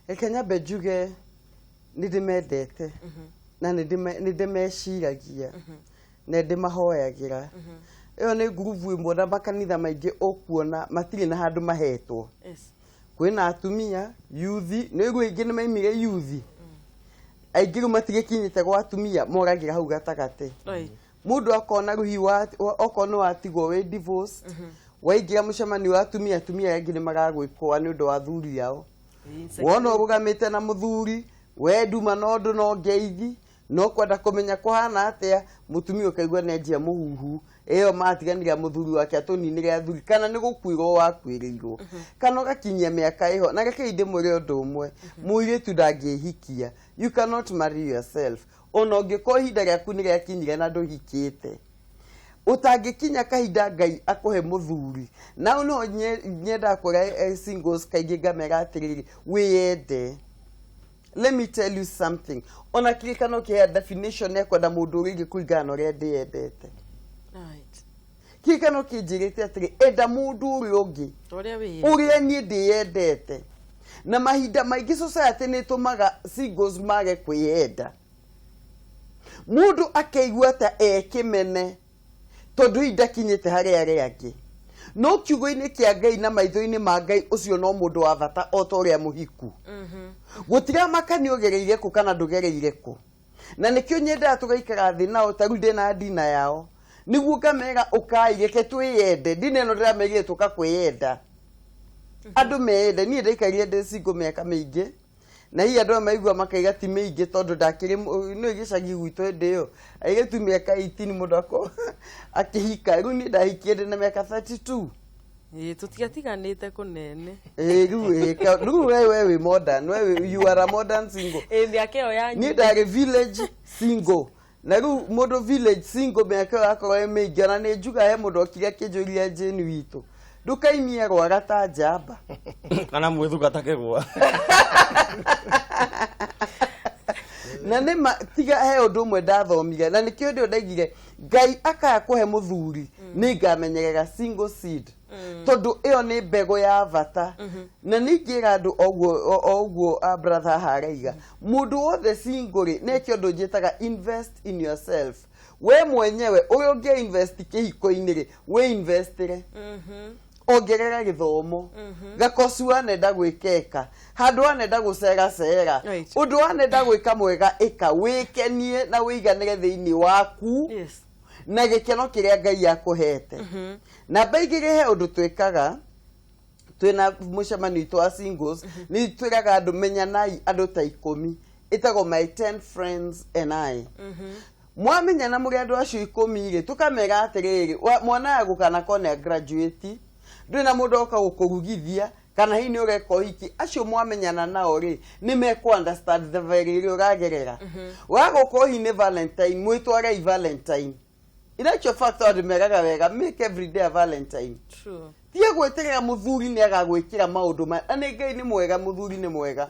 Reke nyambe njuge nĩ ndĩmendete na nĩ ndĩmeciragia na ndĩmahoyagĩra. Ĩyo nĩ ngurubu ĩmwe na makanitha maingĩ ũkuona matirĩ na handũ mahetwo. Kwĩna atumia yuthi, nĩ rĩu aingĩ nĩ maimire yuthi, aingĩ rĩu matigĩkinyĩte gwa atumia, moragĩra hau gatagatĩ. Mũndũ akona rĩu hihi okorwo nĩ watigwo wĩ divorced, waingĩra mũcemanio wa atumia, atumia arĩa angĩ nĩ maragwĩkũa nĩ ũndũ wa athuri ao. Wona ũrũgamĩte na mũthuri we nduma na ũndũ no ngeithi no kwenda kũmenya kũhana atĩa, mũtumia ũkaigua nĩ anjia mũhuhu ĩyo matiganĩria mũthuri wake atũninĩre athuri, kana nĩ gũkuĩrwo wakuĩrĩirwo, kana ũgakinyia mĩaka ĩho. Na rekei ndĩmwĩre ũndũ ũmwe, mũirĩtu ndangĩhikia. You cannot marry yourself. Ona ũngĩkorwo ihinda rĩaku nĩ rĩakinyire na ndũhikĩte, ũtangĩkinya kahinda Ngai akũhe mũthuri. Na no nyendaga kũrĩa singles kaingĩ ngamera atĩrĩrĩ, wĩyende. Let me tell you something, ona kĩrĩkano kĩhea definition ya kwenda mũndũ ũrĩa ũngĩ kũringana na ũrĩa ndĩyendete. Kĩrĩkano kĩnjĩrĩte atĩrĩ, enda mũndũ ũrĩa ũngĩ Ũrĩa wĩ ũrĩa niĩ ndĩyendete. Na mahinda maingĩ society nĩ ĩtũmaga singles mage kwĩyenda, mũndũ akeigua ta e kĩmene tondũ hihi ndakinyĩte harĩa arĩa angĩ. No kiugo-inĩ kĩa Ngai na maitho-inĩ ma Ngai, ũcio no mũndũ wa bata o ta ũrĩa mũhiku. Gũtiramakania ũgereire kũ kana ndũgereire kũ. Na nĩkĩo nyendaga tũgaikara thĩ nao, ta rĩu ndĩna ndina yao nĩguo ngamera ũkai reke twĩyende. Ndina ĩno ndĩramerire tũka kwĩyenda, andũ meyende. Niĩ ndaikarire ndĩ single mĩaka mĩingĩ, na hihi andũ aya maigua makaiga ti mĩingĩ tondũ ndakĩrĩ nĩ gĩcagi gwitũ hĩndĩ ĩyo airĩtu mĩaka 18 mũndũ ako akĩhika. Rĩu niĩ ndahikie ndĩ na mĩaka 32. Ĩĩ, tũtiatiganĩte kũnene. Ĩĩ, rĩu ĩĩ, rĩu we wĩ modern, we you are a modern single. Ĩĩ, mĩaka ĩyo yanyu. Niĩ ndarĩ village single, na rĩu mũndũ village single mĩaka ĩyo yakorwo ĩ mĩingĩ, ona nĩ njuga he mũndũ okire akĩnjũria, Jane witũ, ndũkaimie rwara ta njamba. Kana mwĩthuka ta kĩgwa. Na nĩ ma tiga he ũndũ ũmwe ndathomire, na nĩkĩo ndĩo ndaigire Ngai akaya kũhe mũthuri, nĩ ngamenyerera single seed, tondũ ĩyo nĩ mbegũ ya bata. Na ningĩra andũ oguo o ũguo a brother haha araiga, mũndũ wothe single rĩ, nĩke ũndũ njĩtaga invest in yourself, we mwenyewe. Ũrĩa ũngĩ invest kĩhiko-inĩ rĩ, wĩ investire, ongerera gĩthomo, gakoci wanenda gwĩkeka, handũ wanenda gũcera cera, ũndũ wanenda gwĩka mwega ĩka, wĩkenie na wĩiganĩre thĩinĩ waku na gĩkeno kĩrĩa Ngai akũhete. Namba igĩrĩ, he ũndũ twĩkaga twĩna mũcemanio witũ wa singles, nĩ twĩraga andũ menyanai andũ ta 10, ĩtagwo My 10 Friends and I. Mwamenyana mũrĩ andũ acio 10 rĩ, tũkamera atĩrĩrĩ, mwana ya gũkana kone graduate, ndũrĩ na mũndũ oka gũkũrugithia kana hihi nĩ ũreka ũhiki, acio mwamenyana nao rĩ, nĩ mekũ understand thabarĩ ĩrĩa ũragerera. Wagũka hihi nĩ Valentine, mwĩtwarei Valentine. In actual fact, andũ meraga wega, make every day a Valentine. Tiga gwĩtĩrĩra mũthuri nĩ agagwĩkĩra maũndũ ma na nĩ Ngai nĩ mwega, mũthuri nĩ mwega,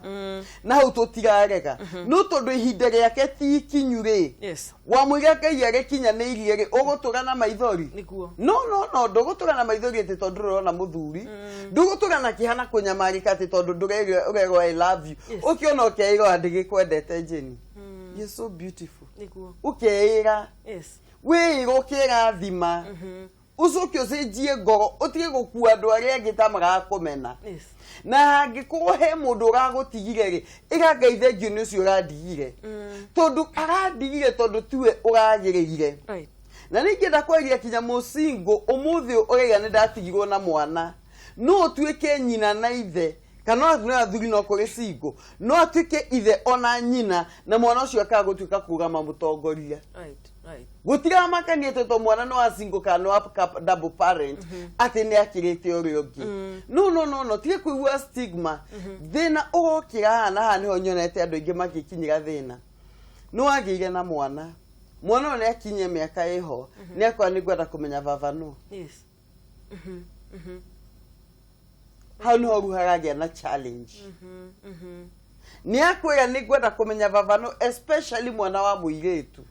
na hau tũtirarega, no tondũ ihinda rĩake ti ikinyu rĩ, wamwĩra Ngai arĩkinyanĩirie rĩ, ũgũtũra na maithori. Nĩguo. No no no ndũgũtũra na maithori atĩ tondũ ndũrona mũthuri, ndũgũtũra na kĩeha na kũnyamarĩka atĩ tondũ ndũrerwo ũrerwo "I love you". Ũkĩona ũkeĩra, "Ndĩgĩkwendete Jenny, you're so beautiful." Ũkeĩra, wĩĩra ũkĩrathima, ũcoke ũcenjie ngoro, ũtige gũkua andũ arĩa angĩ ta marakũmena. Na hangĩkorwo he mũndũ ũragũtigire rĩ, ĩra Ngai thengiũ nĩ ũcio ũrandigire, tondũ arandigire tondũ tiwe ũragĩrĩire. Na nĩ ingĩenda kwaria kinya mũcingo ũmũthĩ ũraiga nĩ ndatigirwo na mwana, no ũtuĩke nyina na ithe, kana no athuri no kũrĩ single, no atuĩke ithe ona nyina, na mwana ũcio akaga gũtuĩka kũgama mũtongoria. Gũtiramakania atĩ to mwana no wa single kana no wa double parent atĩ nĩ akĩrĩte ũrĩa ũngĩ. No no no no tige kũigua stigma. Thĩna ũrokĩra haha, na haha nĩho nyonete andũ aingĩ magĩkinyĩra thĩna. Nĩ wagĩire na mwana, mwana ũyũ nĩ akinyie mĩaka ĩho, nĩ akora nĩ ngwenda kũmenya baba no. Hau nĩho rĩu haragĩa na challenge. Nĩ akwĩra nĩ ngwenda kũmenya baba no, especially mwana wa mũirĩtu.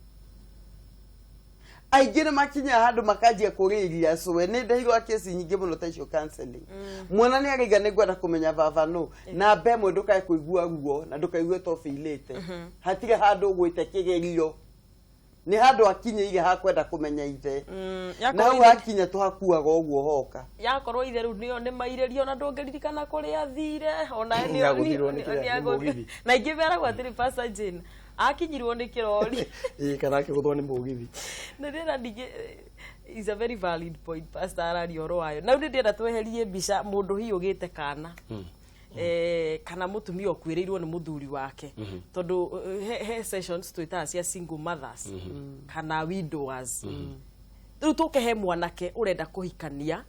Aingĩ nĩ makinyaga handũ makanjia kũrĩria cwe. Nĩ ndehirwo kesi nyingĩ mũno ta icio counseling. Mwana nĩ araiga nĩ ngwenda kũmenya baba no. Namba ĩmwe, ndũkae kũigua ruo na ndũkaigue to bĩilĩte. Hatirĩ handũ ũgwĩte kĩgerio, nĩ handũ akinyĩire hakwenda kũmenya ithe. Na hau hakinya tũhakuaga ũguo hoka. Yakorwo ithe rĩu nĩo nĩ mairĩrio na ndũngĩririkana kũrĩa athire ona. Nĩagũthirwo nĩ kĩrĩa, nĩ mũgithi. Na ingĩ meragwo atĩrĩ, Pastor Jane akinyirwo nĩ kĩrori. Ĩĩ, kana akĩgũthwo nĩ mũgithi. Nĩ ndĩrenda ningĩ, is a very valid point pastor araria ũhoro wayo. Na rĩu nĩ ndĩrenda tweherie mbica mũndũ hiũgĩte kana kana mũtumia ũkuĩrĩirwo nĩ mũthuri wake, tondũ he sessions twĩtaga cia single mothers kana widowers. Rĩu tũke he mwanake ũrenda kũhikania,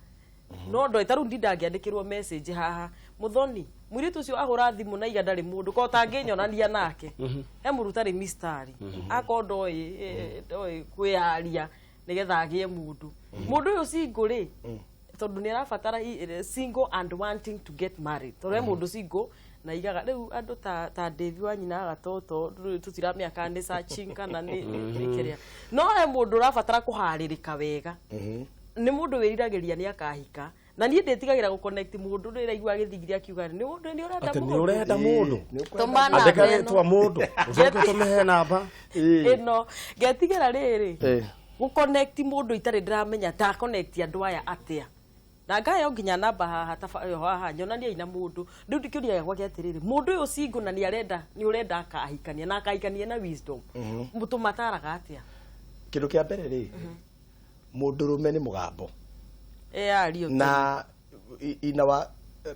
no ndoĩ ta rĩu ndindangĩandĩkĩrwo message haha, mũthoni mũirĩtu ũcio ahũra thimũ na iga ndarĩ mũndũ ko tangĩnyonania nake, he mũrutarĩ mistari akorwo ndoĩ ndoĩ kwĩyaria nĩgetha agĩe mũndũ. Mũndũ ũyũ single rĩ, tondũ nĩ arabatara single and wanting to get married, tondũ he mũndũ single na igaga rĩu andũ ta Davi wa nyina agatoto tũtiramenya kana nĩ searching kana nĩ kĩrĩa, no he mũndũ ũrabatara kũharĩrĩka wega, nĩ mũndũ wĩriragĩria nĩ akahika, na niĩ ndĩtigagĩra gũconnect mũndũ ndĩraigua agĩthigiria akiuga nĩ mũndũ nĩ ũrenda Atĩ nĩ mũndũ. ũrenda mũndũ. Tũma namba Andĩka ĩno. rĩtwa mũndũ, ũcoke tũmĩhe namba. Ĩno ngetigĩra rĩrĩ gũconnect mũndũ itarĩ ndĩramenya ta connect andũ aya atĩa, na ngaheo nginya namba haha ta haha nyonaniai na mũndũ. Rĩu kĩũria gĩakwa gĩa atĩrĩrĩ, mũndũ ũyũ single na nĩ arenda, nĩ ũrenda akahikania na akahikania na wisdom, mũtũmataraga atĩa? Kĩndũ kĩa mbere rĩ, mũndũrũme nĩ mũgambo. Ario. Na in our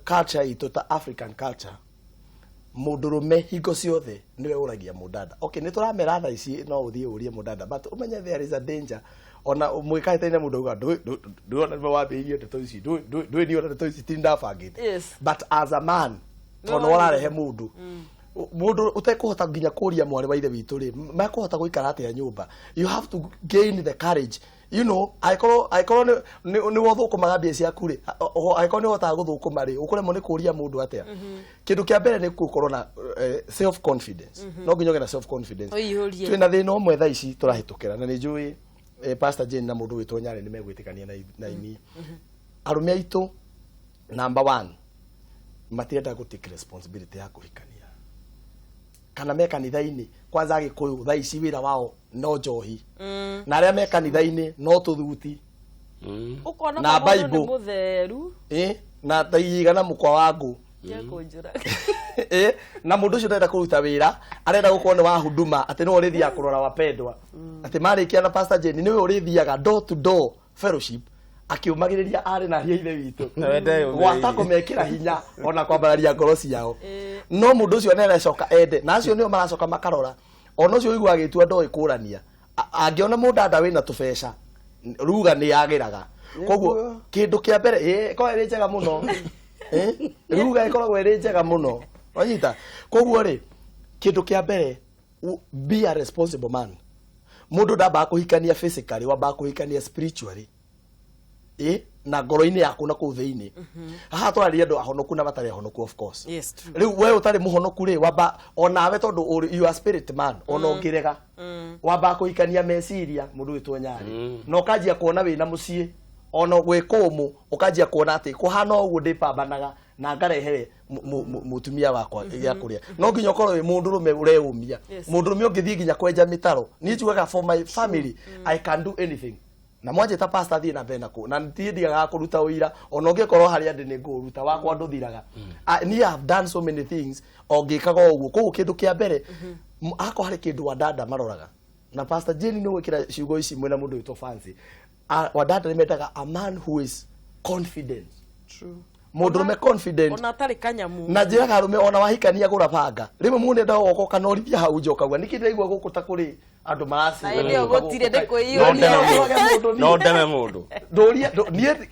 culture itũ ta African culture, mũndũrũme hingo ciothe nĩwe ũragia mũndanda. Okay, nĩ tũramera thaa ici no ũthiĩ ũrie mũndanda, but ũmenye there is a danger. Ona mwĩkahĩtaine mũndũ auga ndũrona nĩwe wambĩrĩirie ndeto ici, ndũĩ niĩ ona ndeto ici ti ndabangĩte. Yes. But as a man, tondũ Nĩwe wararehe mũndũ mũndũ ũtekũhota nginya kũria mwarĩ wa ithe witũ rĩ, mekũhota gũikara atĩa nyũmba? You have to gain the courage, you know, angĩkorwo nĩ ũthũkũmaga mbia ciaku rĩ, angĩkorwo nĩ ũhotaga gũthũkũma rĩ, ũkũremwo nĩ kũria mũndũ atĩa? Kĩndũ kĩa mbere nĩ gũkorwo na self confidence. No nginya ũgĩe na self confidence. Ũiyũrie. Twĩna thĩna ũmwe thaa ici tũrahĩtũkĩra, na nĩ njũĩ Pastor Jane na mũndũ wĩtwo Nyarĩ nĩ megwĩtĩkania na inyuĩ. Arũme aitũ, number one, matirenda gũ take responsibility ya kũhikania kana me kanitha-inĩ. Kwanza Agĩkũyũ thaa ici wĩra wao no njohi, na arĩa me kanitha-inĩ no tũthuti. Ũkona Na mũndũ nĩ Bible. mũtheru. Na taigana mũkwa wa ngũ. Nĩekũnjũra. Na mũndũ ũcio ndarenda kũruta wĩra, arenda gũkorwo nĩ wa huduma, atĩ nĩwe ũrĩthiaga kũrora wapendwa, atĩ marĩkia na Pastor Jane nĩwe ũrĩthiaga door to door fellowship akiumagĩrĩria arĩ na ariũ a ithe witũ. Na we ndeyũmĩrĩirie. Gwata kũmekĩra hinya ona kwambararia ngoro ciao. No mũndũ ũcio nĩarecoka ende, na acio nĩo maracoka makarora ona ũcio ũigua agĩtua ndoĩ kũrania. Angĩona mũndanda wĩna tũbeca, ruga nĩ yagĩraga. Koguo Nĩguo. kĩndũ kĩa mbere ĩkoragwo ĩrĩ njega mũno. Ruga ĩkoragwo ĩrĩ njega mũno, wanyita? Koguo rĩ, kĩndũ kĩa mbere, be a responsible man. Mũndũ ndambaga kũhikania physically, wambaga kũhikania spiritually, na ngoro-inĩ yaku na kũu thĩinĩ. Haha twarĩria andũ ahonoku na matarĩ ahonoku, of course. Yes, true. Rĩu we ũtarĩ mũhonoku rĩ, wamba onawe tondũ you are spirit man, ona ũngĩrega, wambaga kũhikania meciria, mũndũ wĩtwo Nyarĩ, na ũkanjia kuona wĩna mũciĩ, ona gwĩ kũmũ ũkanjia kuona atĩ kũhana ũguo ndĩpambanaga na ngarehere mũtumia wakwa gĩa kũrĩa. No nginya ũkorwo wĩ mũndũrũme ũreũmia. Yes. Mũndũrũme ũngĩthiĩ nginya kwenja mĩtaro. Niĩ njugaga, for my family I can do anything, na mwanjĩta pastor thiĩ na mbere na kũ na niĩ ndiagaga kũruta ũira, ona ũngĩkorwo harĩa ndĩ nĩ ngũũruta wakwa ndũthiraga. Ah, niĩ I have done so many things o ngĩkaga ũguo. Koguo kĩndũ kĩa mbere, akorwo harĩ kĩndũ wandanda maroraga, na Pastor Jane nĩ gwĩkĩra ciugo ici mwĩna mũndũ wĩtwo Fancy. Ah, wandanda nĩ mendaga a man who is confident. True. Mũndũrũme confident. Ona atarĩ kanyamu. Na njĩraga arũme, ona wahikania gũra banga. Rĩmwe mũndũ endaga goka ũkanorithia hau nja, ũkauga nĩkĩ ndĩraigua gũkũ ta kũrĩ andũ Na hĩndĩ ĩyo gũtirĩ, nĩ No kwĩiyũria. ndeme mũndũ, no ndeme mũndũ. Ndũria niĩ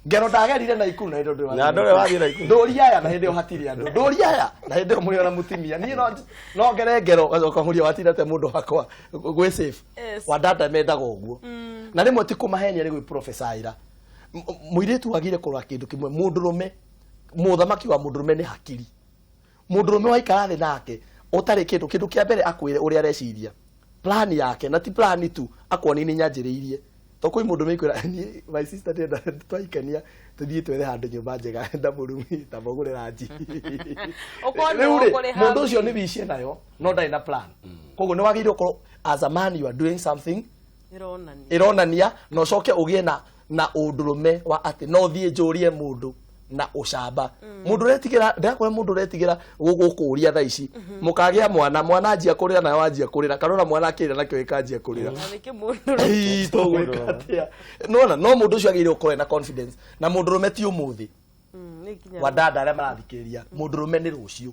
ngero ndagerire na ikuru na hĩndĩ ĩyo. Na ndũrĩ wathiĩ na ikuru. Ndũria aya, na hĩndĩ ĩyo hatirĩ andũ. Ndũria aya, na hĩndĩ ĩyo mũrĩ ona mũtumia. Niĩ no ngere ngero gacoka mũria watinda atĩa mũndũ wakwa gwĩ safe. Yes. Wandanda mendaga ũguo, na rĩmwe ti kũmahenia, nĩ gwĩprofesaĩra. Mũirĩtu wagire kũrora kĩndũ kĩmwe, mũndũrũme, mũthamaki wa mũndũrũme nĩ hakiri. Mũndũrũme waikara thĩ nake ũtarĩ kĩndũ, kĩndũ kĩa mbere akwĩre ũrĩa areciria, plan yake, na ti plan tu, akuonia nĩ nyanjĩrĩirie. To kwĩ mũndũ mekwĩra, niĩ my sister ndĩrenda twahikania tũthiĩ twethe handũ nyũmba njega ndamũrumi tamũgũrĩra nji. Ũkorwo nĩ Rĩu rĩ, ũkũrĩha mũndũ ũcio nĩ wicie nayo, no ndarĩ na plan. Koguo nĩ wagĩrĩirwo gũkorwo as a man you are doing something ĩronania ĩronania, na ũcoke ũgĩe na ũndũrũme wa atĩ no thiĩ njũrie mũndũ na ũcamba. Mũndũ ũretigĩra, ndĩrakwĩra, mũndũ ũretigĩra gũkũria thaa ici, mũkagĩa mwana, mwana anjia kũrĩra nawe wanjia kũrĩra, kana ona mwana akĩrĩra nakĩo gĩkanjia kũrĩra. Na nĩkĩ mũndũ Ii, tũgwĩka atĩa? Nona no mũndũ ũcio agĩrĩirwo gũkorwo ena confidence, na mũndũrũme ti ũmũthĩ. Nĩ nginya Wandanda arĩa marathikĩrĩria, mũndũrũme nĩ rũciũ.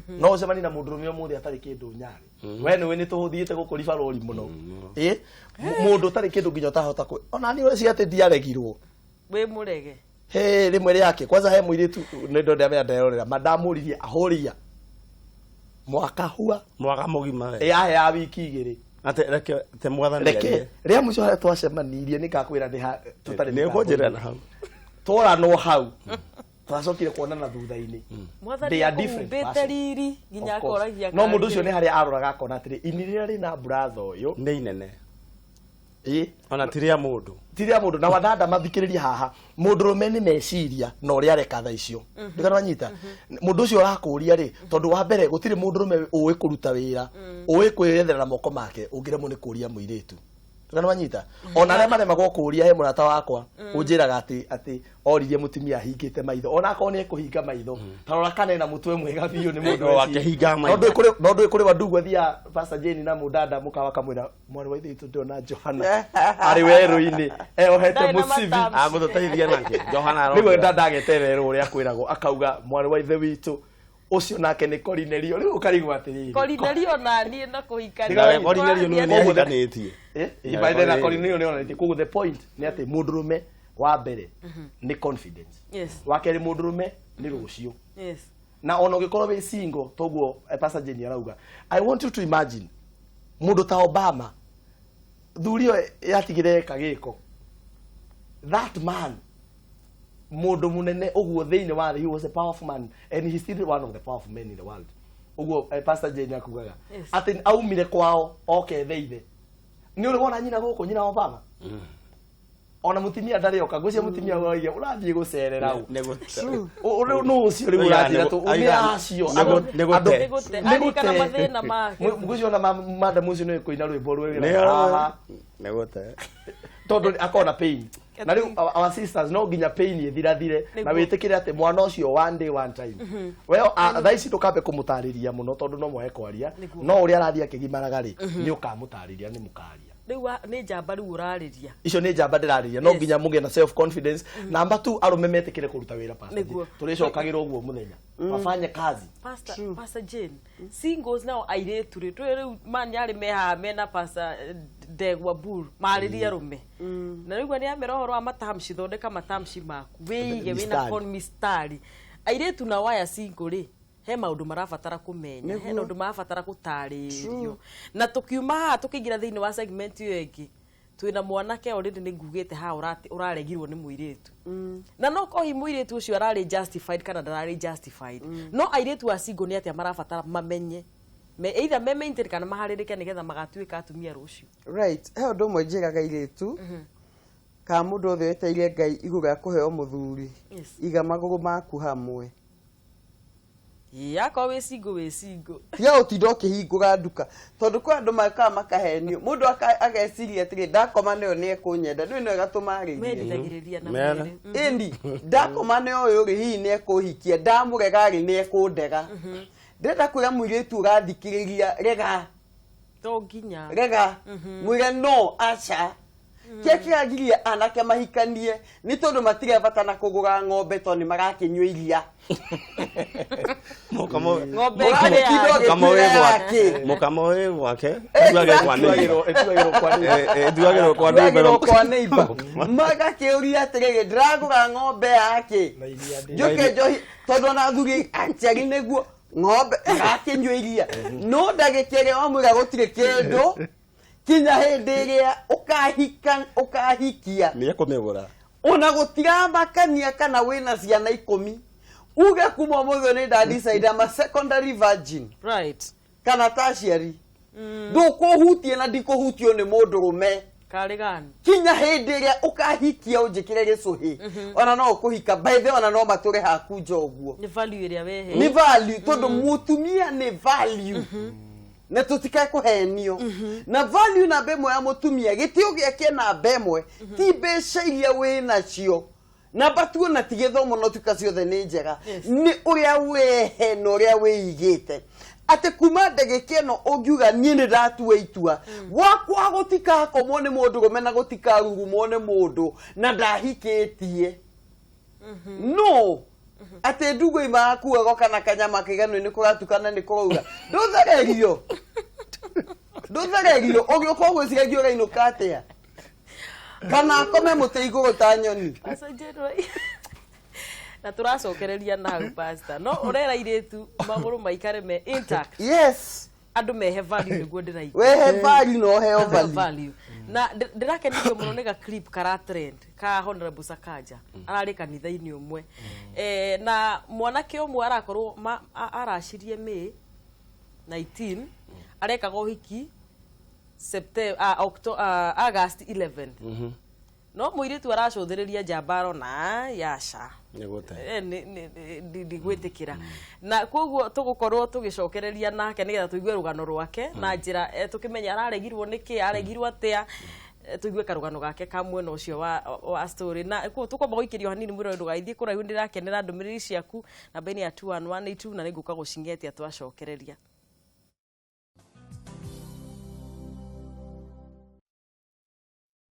No ũcemanie na mũndũrũme ũmũthĩ atarĩ kĩndũ, Nyarĩ, we nĩwe nĩ tũthiĩte gũkũriba rori mũno. Ĩ mũndũ ũtarĩ kĩndũ nginya ũtahota kũ ona niĩ ũreciria atĩ ndiaregirwo. Wĩ mũrege. He rĩmwe rĩake kwanza he mũirĩtu nĩ ndo ndamenya nderorera mandamũririe ahũria mwaka hua. Mwaka mũgima we. Yahe ya wiki 2. Ate reke te mwathani. Reke rĩa mũico harĩa twacemanirie nĩ ngakwĩra nĩ ha tũtarĩ. Nĩ ũkũnjĩra na hau. Tworanwo hau, twacokire kuonana thutha-inĩ. Mwathani They are different akũhumbĩte person. riri nginya Of course. akoragia. No mũndũ ũcio nĩ harĩa aroraga akona atĩrĩ, ini rĩrĩa rĩna buratha ũyũ Nĩ inene. Ĩ. Ona ti rĩa mũndũ. Ti rĩa mũndũ. Na wandanda mathikĩrĩria haha, mũndũrũme nĩ meciria na ũrĩa areka thaa icio. Ndikana wanyita mũndũ ũcio ũrakũria rĩ, tondũ wa mbere gũtirĩ mũndũrũme ũĩ kũruta wĩra, ũĩ kwĩyethera na moko make, ũngĩremwo nĩ kũria mũirĩtu. Ndikana wanyita ona arĩa maremagwo kũria. He mũrata wakwa ũnjĩraga atĩ oririe mũtumia ahingĩte maitho, ona akorwo nĩ ekũhinga maitho, tarora kana ena mũtwe mwega biũ nĩ mũndũ. O, akĩhinga maitho. No ndũĩ kũrĩ wandugu athiaga, Pastor Jane na mũndanda mũkawa akamwĩra, mwarĩ wa ithe witũ, ndĩrona Johana arĩ werũ-inĩ eohete Ndarĩ na mũcibi. matamshi. Agũtũteithia nake Johana Rĩu arokĩra. ndandagete werũ ũrĩa akwĩragwo, akauga, mwarĩ wa ithe witũ. Ũcio nake nĩ Korinelio. Rĩu ũkarigwo atĩrĩrĩ. Korinelio na niĩ na kũhikania. Nawe Korinelio nĩ nĩahikanĩtie. By the na Korinelio nĩ onanĩtie. Koguo the point nĩ atĩ mũndũrũme wa mbere nĩ confidence. Wa kerĩ mũndũrũme nĩ rũciũ. Na ona ũngĩkorwo wĩ single toguo Pastor Jane arauga, I want you to imagine mũndũ ta Obama thuri ĩyo yatigire eka gĩko. That man, mũndũ mũnene ũguo thĩinĩ wa thĩ, he was a powerful man and he's still one of the powerful men in the world, ũguo Pastor Jane akugaga. Atĩ aumire kwao oke ethe ithe. Nĩ ũrĩ wona nyina gũkũ, nyina wa Obama? Ona mũtumia ndarĩ oka. Ngwĩciria mũtumia waige ũrathiĩ gũcerera ũ. Rĩu nũ ũcio rĩu ũranjĩra tũ nĩ acio. Nĩ gũte. Nĩ gũte. Aririkana mathĩna make. Ngwĩciria ona madam ũcio nĩ kũina rwĩmbo rwĩra haha Nĩ gũte. Tondũ akona pain. Na rĩu our sisters, no nginya pain ĩthirathire na wĩtĩkĩre atĩ mwana ũcio one day, one time we thaa ici ndũkambe kũmũtarĩria mũno tondũ no mwae kwaria. No ũrĩa arathiĩ akĩgimaraga rĩ, nĩ ũkamũtarĩria, nĩ mũkaria. Rĩu nĩ njamba rĩu ũrarĩria. Icio nĩ njamba ndĩrarĩria. No nginya mũgĩe na self confidence. Number two, arũme metĩkĩre kũruta wĩra, Pastor. Tũrĩcokagĩra ũguo mũthenya wafanye kazi. Pastor Jane, singles nao airĩtu rĩ, tũĩ rĩu manyarĩ me haha mena Pastor Ndegwa Bull marĩrie arũme na rĩu nĩ amera ũhoro wa matamshi. Thondeka matamshi maku, wĩige wĩna Mistari. kon mistari. Airĩtu nao aya single rĩ, he maũndũ marabatara kũmenya, he maũndũ marabatara gũtarĩrio. Na tũkiuma haha tũkĩingĩra thĩinĩ wa segment ĩyo ĩngĩ, twĩna mwanake already nĩ ngugĩte haha ũraregirwo nĩ mũirĩtu, na no kohi mũirĩtu ũcio ararĩ justified kana ndararĩ justified. No airĩtu a single nĩ atĩa marabatara mamenye me, either me maintain kana maharĩrĩke nĩgetha magatuĩka atumia rũciũ? Right, he ũndũ ũmwe njĩraga airĩtu kana mũndũ wothe wetereire Ngai igũrũ rĩa kũheo mũthuri. Iga magũrũ maku hamwe. Ĩĩ, akorwo wĩ single, wĩ single. Tiga gũtinda ũkĩhingũra nduka tondũ kwĩ andũ makaga makahenio. Mũndũ ageciria atĩrĩ, ndakoma nayo nĩ ekũnyenda. Nĩ wega tũmarĩrie. Mendithagĩrĩria na Mera. mwĩrĩ. Ĩni ndakoma na ũyũ rĩ, hihi nĩ ekũhikia? Ndamũrega rĩ, nĩ ekũndega? Ndĩrenda kwĩra mũirĩtu ũrathikĩrĩria, rega. To nginya. Rega, mwĩre no aca. Kĩrĩa kĩragiria anake mahikanie nĩ tondũ matirĩ bata na kũgũra ng'ombe tondũ nĩ marakĩnyua iria. Ng'ombe Mũragĩtinda ĩkĩrĩ Mũkamo wĩ ũgĩtuĩra gwake. yake. Mũkamo wĩ gwake. Ĩtuagĩrwo kwa neighbor. Ĩtuagĩrwo kwa neighbor. Ĩtuagĩrwo kwa neighbor. Tuagĩrwo kwa neighbor. Magakĩũria atĩrĩrĩ, ndĩragũra ng'ombe yake Na iria ndĩ- njoke njohi tondũ ona athuri aciari nĩguo ng'ombe marakĩnyua iria. No ndagĩka ĩrĩa wamwĩra gũtirĩ kĩndũ kinya hĩndĩ ĩrĩa ũkahika, ũkahikia. Nĩ ekũmĩgũra. Ona gũtiramakania kana wĩna ciana 10, uge kuma ũmũthĩ nĩ ndadecide I'm a secondary virgin kana tertiary, ndũkũhutie na ndikũhutio nĩ mũndũrũme Karĩ gani? Kinya hĩndĩ ĩrĩa ũkahikia ũnjĩkĩre gĩcũhĩ. Ona no ũkũhika by the way, ona no matũre haku nja ũguo. Nĩ value ĩrĩa wehe. Nĩ value tondũ mũtumia nĩ value na tũtikae kũhenio na value. Namba ĩmwe ya mũtumia, gĩtĩo gĩake namba ĩmwe ti mbeca iria wĩ nacio. Namba tu ona ti gĩthomo, no tuka ciothe nĩ njega. Nĩ ũrĩa wehe na ũrĩa wĩigĩte atĩ kuma ndagĩka ĩno ũngiuga niĩ nĩ ndatua itua gwakwa gũtikakomwo nĩ mũndũrũme na gũtikarurumwo nĩ mũndũ na ndahikĩtie no atĩ ndugo imakuago kana kanyama kaiganũ nĩ kũratukana nĩ kũraura. Ndũthererio, ndũthererio, ũgĩũka ũgwĩciragia ũrainũka atĩa kana akome mũtĩ igũrũ ta nyoni. Pastor Jane, na tũracokereria na hau, pastor, no ũrera airĩtu magũrũ maikare me intact. Yes. Andũ mehe value nĩguo ndĩraigua. Wehe value na ũheo value. Value. Na ndĩrakenirio mũno nĩ ga clip kara trend ka Honorable Sakaja ararĩ kanitha-inĩ ũmwe, na mwanake ũmwe arakorwo aracirie May 19, arekaga ũhiki September, August 11, no mũirĩtu aracũthĩrĩria njamba arona yaca. Nĩ gũte. Ndigwĩtĩkĩra. Na koguo tũgũkorwo tũgĩcokereria nake nĩgetha tũigue rũgano rwake na njĩra tũkĩmenya araregirwo nĩkĩ, aregirwo atĩa, tũigue karũgano gake ka mwena ũcio wa story. Na tũkwamba gũikĩrio hanini mwĩrore, ndũgaithiĩ kũraihu. Ndĩrakenera ndũmĩrĩri ciaku namba-inĩ ya 21182 na nĩngũka gũcing'etia twacokereria.